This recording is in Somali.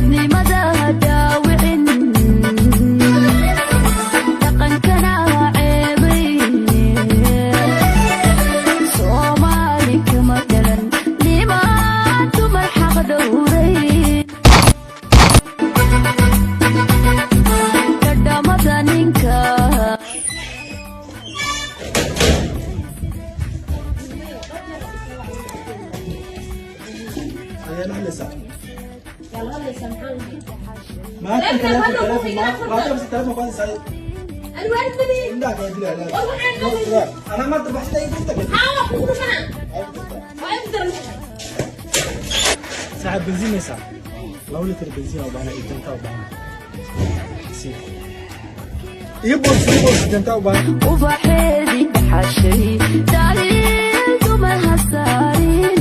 Dadnimada ha dhaawicin, dhaqankana ha ceebayn. Soomaali kama dhalan nimaan dumar xaq dhowray. Dhadhamada ninka. Ayaa la hadlaysaa? Yaa la hadlaysaa? Maxaa lahayd? معاك. لا، تليفون. لا، تليفون لا، معاك. لا. معاك بس التليفون خالص سعيد. Ani waalid ma lihi. عندك يا دلع. لا. War waxaan لا، لا. انا ما ذبحت اي بنتك. Maxaa waa kugu dhufanaa? Waa igu daran tahay. ساعة بنزين يا ساعة لو لتر بنزين او بانا إدنتا وبانا سي يبص يبص إدنتا وبانا. Ubaxeedii dhaxashay, dhaliil dumar ha saarin.